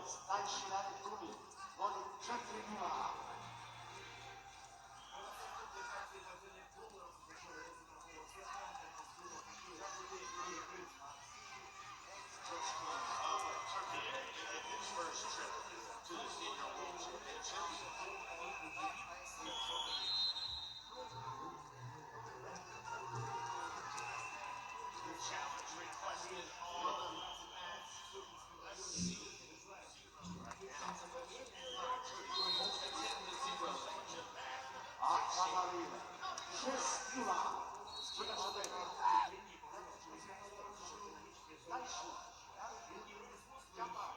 Taishi Narikuni vodi 4:0. Of Turkey making his first trip to the Senior World Championships. Challenge requested on mat. Let's see. Right now. 10-0. Japan. Akvamarina 6:0. Taishi Narikuni, Japan.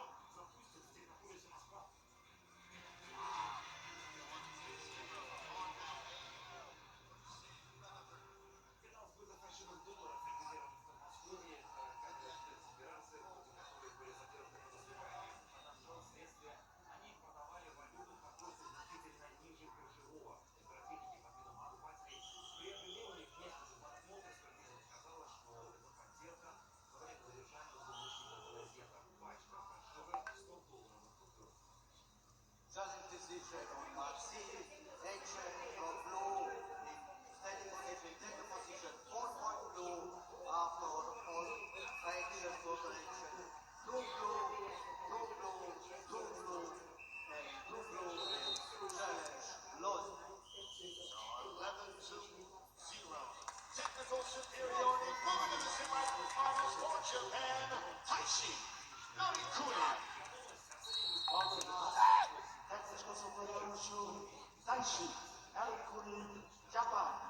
Challenge decision on mat C. Action from blue in standing position, take position, 4 point blue after all action, total action. Two blue, two blue, two blue, and two blue, and challenge lost. So 11-0. Technical superiority moving to the semifinals for Japan. Taishi Narikuni. Tehničko superiornošću Taishi Narikuni, Japan.